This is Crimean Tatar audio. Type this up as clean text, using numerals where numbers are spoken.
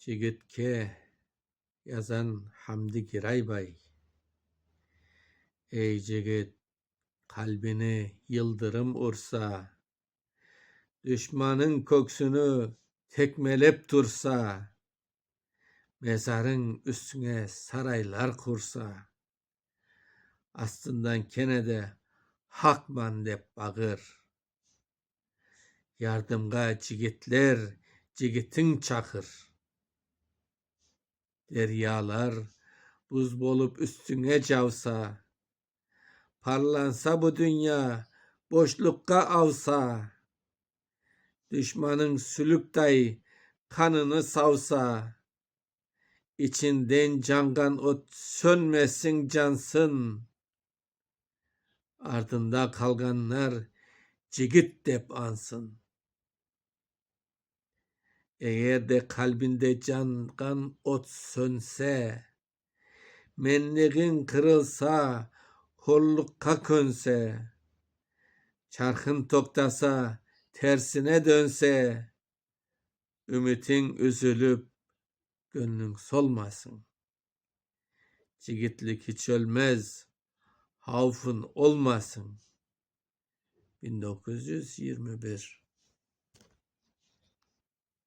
Cigitke yazan Hamdi Giraybay. Ey, cigit, qalbine yıldırım ursa, Duşmannıñ köksüni tekmelep tursa, Mezarıñ üstüne saraylar qursa, Astından kene de Haqman dep bağır. Yardımğa cigitler, cigitiñ çaqır. Deryalar buz bolıp üstüñe cavsa, Parlansa bu dünya, boşluqqa avsa, Duşmanıñ sülükday qanını savsa, İçinden canğan ot sönmesin, cansın, Artında qalğanlar cigit dep añsın. Eger de qalbinde canğan ot sönse, Menligiñ qırılsa, horluqqa könse, Çarhıñ toqtasa, tersine dönse, Ümütiñ üzülip, göñlüñ solmasın. Cigitlik hiç ölmez, havfıñ olmasın. 1921.